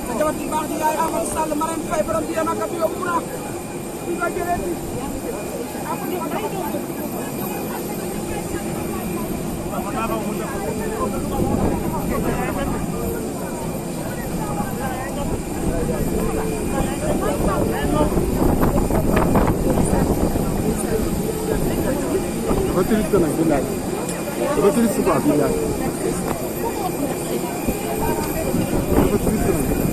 sa jabar ji baax di yaay Amadou Sall Marème Faye borom bi naka bi yóbbu naa di ko jëlee di dafa triste nag billaay dafa triste quoi billaay dafa triste nag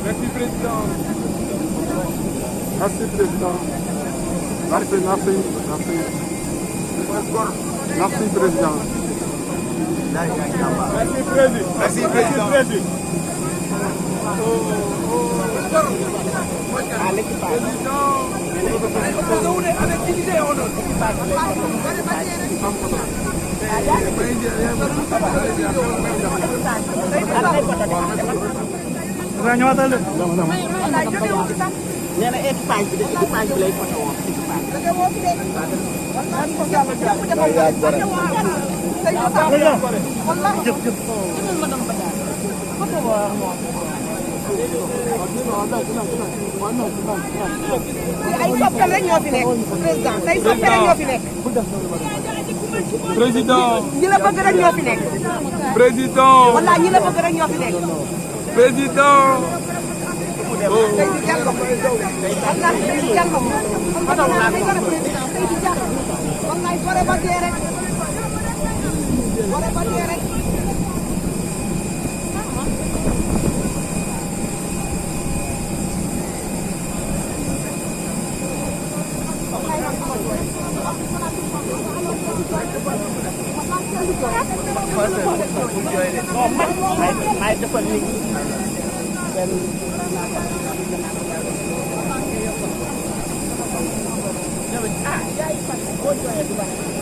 Merci président. Merci président. Merci, merci, merci. Merci président. Merci président. Merci président. Saya ñëwaatal de. nee na équipage bi lay photo woon ay soppel rek ñoo fi nekk président say soppel rek ñoo fi nekk Président. ñi la bëgg rek ñoo fi nekk Président. wala ñi la bëgg rek ñoo fi nekk Président. Seydou Diallo wala Seydou Diallo Seydou Diallo wallaay fore ba dee rek fore ba dee rek may defal nit ñi benn yaay boo jooyee du baax